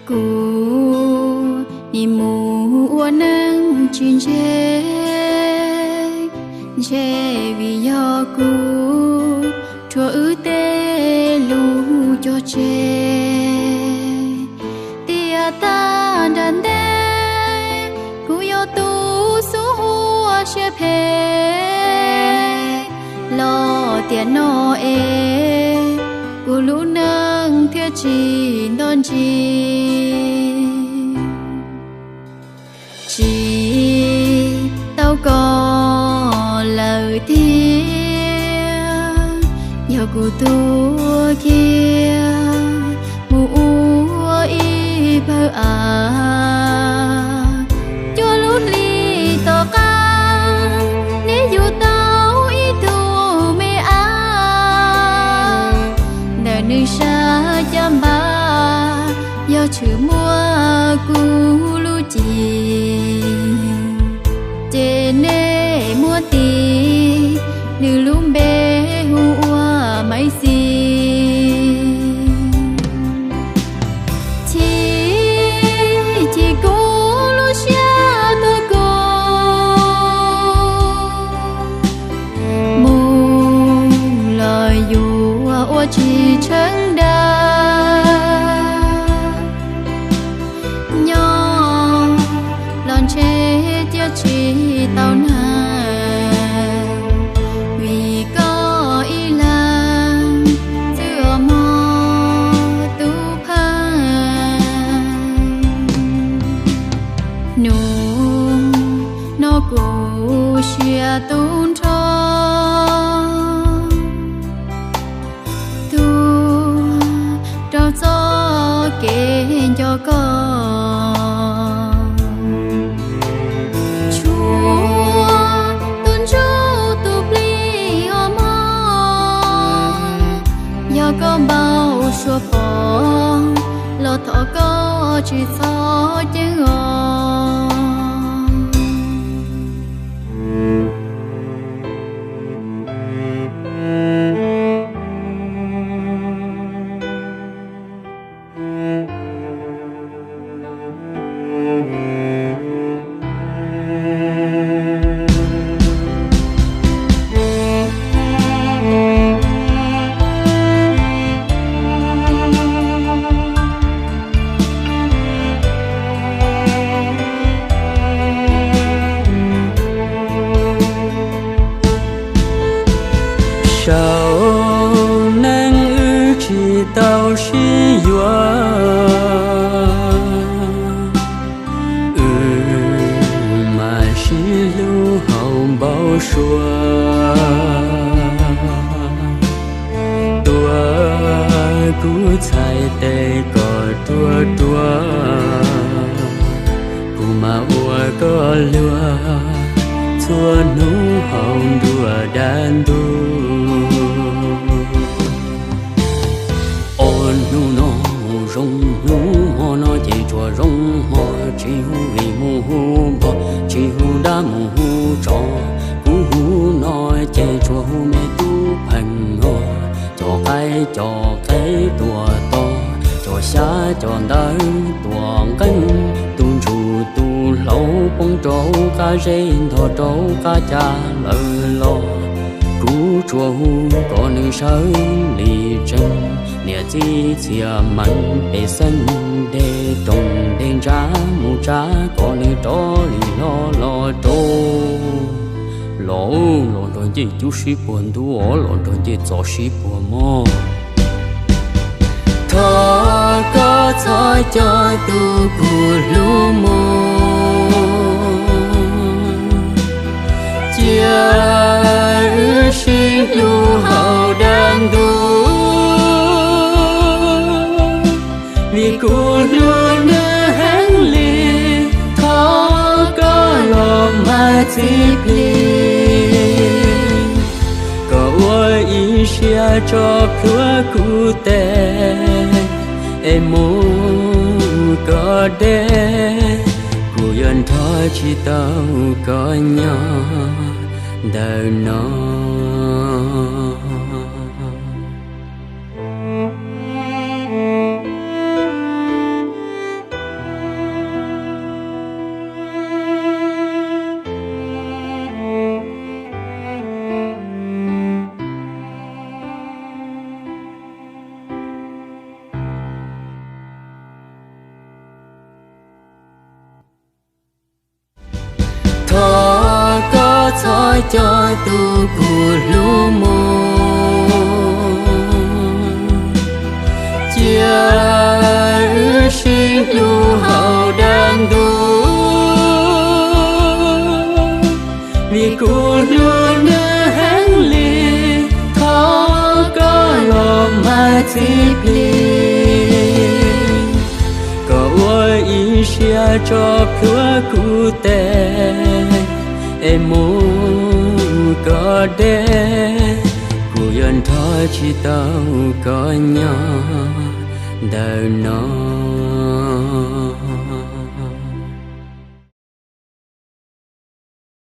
Kuv nim mus ua neej tsis ntse, ntshe vim yog kuv rhuav wb tej lus cog tseg. Tiam tag nram ntej kuv yog tus xub ua siab phem, los tiam no es kuv lub neej thiaj tsis nto ntsis. Tsis tau koj lawm tiag, yog kuv tuag kiag mus ua ib pawg av. Cuaj lub hlis tom qab neb yug tau ib tug me ab, ntawm nws sab caj npab yog tshwm muaj kuv lub cim, ces neb muab tis nws lub npe hu ua Maiv Xis. Chim chim kuv lub siab tuag kos, mus los yuav ua tsis tsheej dag, nyob los ntshe cia tsis tau nag, vim koj ib leeg txwj ua mog tub pheej. Hnub no kuv siab tu nrho, tuag rau txoj kev nco koj. Tshuav tus ntsuj tus plig ua mog, yog koj npau suav pom los thov koj tsis txhob ceeb os. Saum neej wb tsis tau sib yuav, wb mas sib hlub haum npau suav. Tuav kuv txhais tes kom ruaj ruaj, kuv mas ua koj luag txhua hnub haus nruab dab ntub. Ob hnub no mus zoo, hnub hmo no ces tsuas zoo hmo, tsis hu vij mus hu npog, tsis hu dab mus hu tsov. Kuv hu no ces tsuas hu me tub pheej os. Cov qaib cov qe tuaj tod, cov xyab cov ntawv tuaj nqeeb, tus ntsuj tus hlauv poob rau qab zeb, ntog rau qab ca lawm los. Kuv tsuas hu kom nws sawv li tsees, niam txiv txia meem pej xeem, dej roog dej ntsa mus tsa, kom nws rov li hlo los rau. Los, los nrog ncej cub sib puag ntub os, los nrog ncej txos sib puag mog. Thov koj txhob coj tus kuv hlub mus, cia wb sib hlub haus dab ntub. Vim kuv hlub nws heev li, thov koj los mas txib plig, kom ua ib siab tso plhuav kuv tes, es mus koj deb, kuv yuav nrog tsis tau koj nyob ntawm no. coj tus kuv hlub mus. Cia wb sib hlub hauv daim ntuj, vim kuv hlub nws heev li. Thov koj los mas txib plig, kom ua ib siab tso plhuav kuv tes es mus kom deb. Kuv yuav nrog tsis tau koj nyob ntawm no.